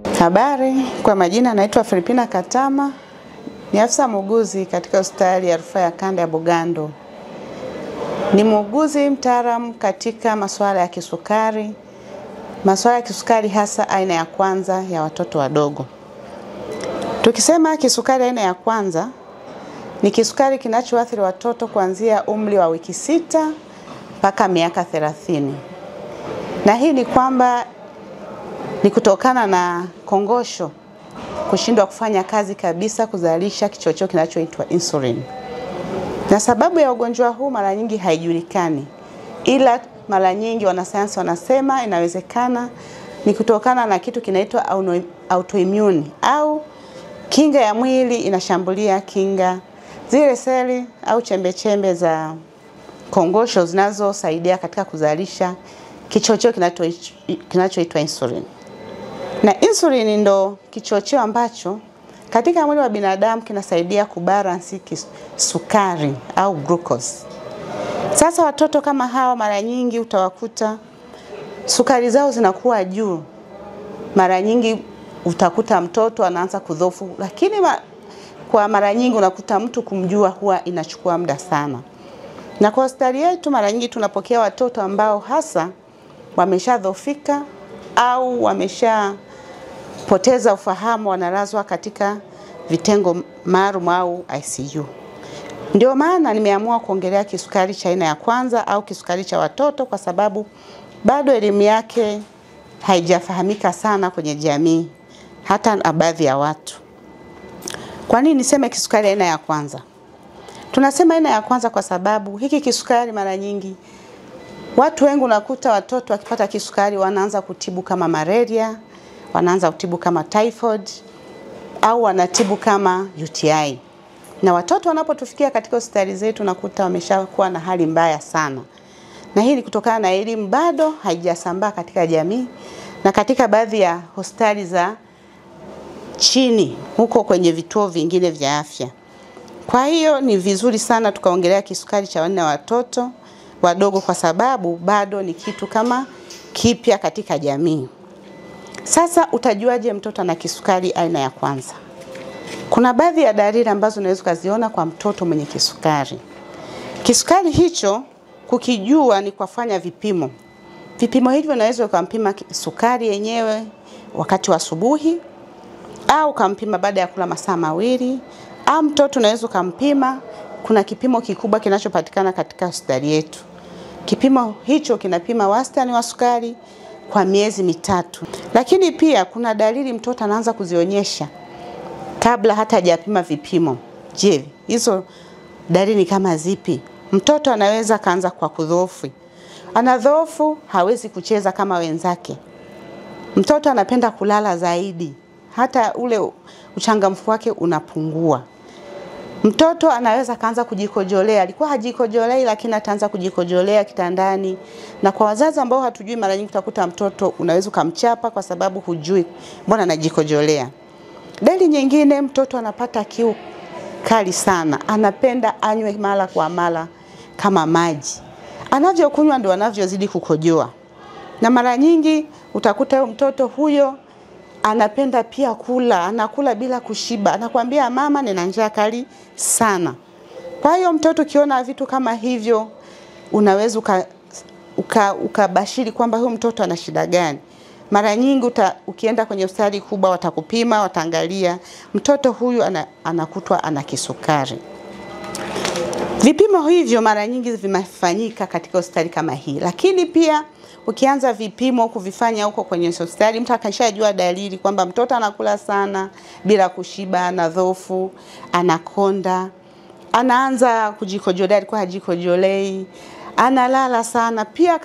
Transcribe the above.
Habari, kwa majina naitwa Filipina Katama, ni afisa muuguzi katika hospitali ya rufaa ya kanda ya Bugando. Ni muuguzi mtaalamu katika masuala ya kisukari, masuala ya kisukari hasa aina ya kwanza ya watoto wadogo. Tukisema kisukari aina ya kwanza ni kisukari kinachoathiri watoto kuanzia umri wa wiki 6 mpaka miaka 30. Na hii ni kwamba ni kutokana na kongosho kushindwa kufanya kazi kabisa kuzalisha kichocheo kinachoitwa insulin. Na sababu ya ugonjwa huu mara nyingi haijulikani, ila mara nyingi wanasayansi wanasema inawezekana ni kutokana na kitu kinaitwa autoimmune au kinga ya mwili inashambulia kinga zile seli au chembe-chembe za kongosho zinazosaidia katika kuzalisha kichocheo kinachoitwa insulin. Na insulin ndo kichocheo ambacho katika mwili wa binadamu kinasaidia kubalance sukari au glucose. Sasa watoto kama hawa mara nyingi utawakuta sukari zao zinakuwa juu. Mara nyingi utakuta mtoto anaanza kudhofu, lakini kwa mara nyingi unakuta mtu kumjua huwa inachukua muda sana. Na kwa hospitali yetu mara nyingi tunapokea watoto ambao hasa wameshadhofika au wameshapoteza ufahamu, wanalazwa katika vitengo maalum au ICU. Ndio maana nimeamua kuongelea kisukari cha aina ya kwanza au kisukari cha watoto, kwa sababu bado elimu yake haijafahamika sana kwenye jamii, hata baadhi ya watu. Kwa nini niseme kisukari aina ya kwanza? Tunasema aina ya kwanza kwa sababu hiki kisukari mara nyingi watu wengi unakuta watoto wakipata kisukari wanaanza kutibu kama malaria, wanaanza kutibu kama typhoid au wanatibu kama UTI. Na watoto wanapotufikia katika hospitali zetu nakuta wameshakuwa na hali mbaya sana. Na hii ni kutokana na elimu bado haijasambaa katika jamii na katika baadhi ya hospitali za chini huko kwenye vituo vingine vya afya. Kwa hiyo ni vizuri sana tukaongelea kisukari cha wanne watoto wadogo kwa sababu bado ni kitu kama kipya katika jamii. Sasa utajuaje mtoto ana kisukari aina ya kwanza? Kuna baadhi ya dalili ambazo unaweza kuziona kwa mtoto mwenye kisukari. Kisukari hicho kukijua ni kufanya vipimo. Vipimo hivyo unaweza kumpima sukari yenyewe wakati wa asubuhi au kumpima baada ya kula masaa 2, au mtoto unaweza kumpima. Kuna kipimo kikubwa kinachopatikana katika hospitali yetu. Kipimo hicho kinapima wastani wa sukari kwa miezi 3. Lakini pia kuna dalili mtoto anaanza kuzionyesha kabla hata hajapima vipimo. Je, hizo dalili kama zipi? Mtoto anaweza kaanza kwa kudhoofu. Anadhoofu, hawezi kucheza kama wenzake. Mtoto anapenda kulala zaidi, hata ule uchangamfu wake unapungua. Mtoto anaweza kaanza kujikojolea. Alikuwa hajikojolei lakini ataanza kujikojolea kitandani. Na kwa wazazi ambao hatujui, mara nyingi utakuta mtoto unaweza kumchapa kwa sababu hujui mbona anajikojolea. Dalili nyingine, mtoto anapata kiu kali sana. Anapenda anywe mara kwa mara kama maji. Anavyokunywa ndio anavyozidi kukojoa. Na mara nyingi utakuta mtoto huyo anapenda pia kula, anakula bila kushiba. Anakuambia mama nina njaa kali sana. Kwa hiyo mtoto ukiona vitu kama hivyo unaweza ukabashiri kwamba huyo mtoto ana shida gani. Mara nyingi ukienda kwenye hospitali kubwa watakupima, wataangalia mtoto huyu anakutwa ana kisukari. Vipimo hivyo mara nyingi vimefanyika katika hospitali kama hii. Lakini pia ukianza vipimo kuvifanya huko kwenye hospitali, mtu akishajua dalili kwamba mtoto anakula sana bila kushiba, anadhoofu, anakonda, anaanza kujikojolea, alikuwa hajikojolei, analala sana. Pia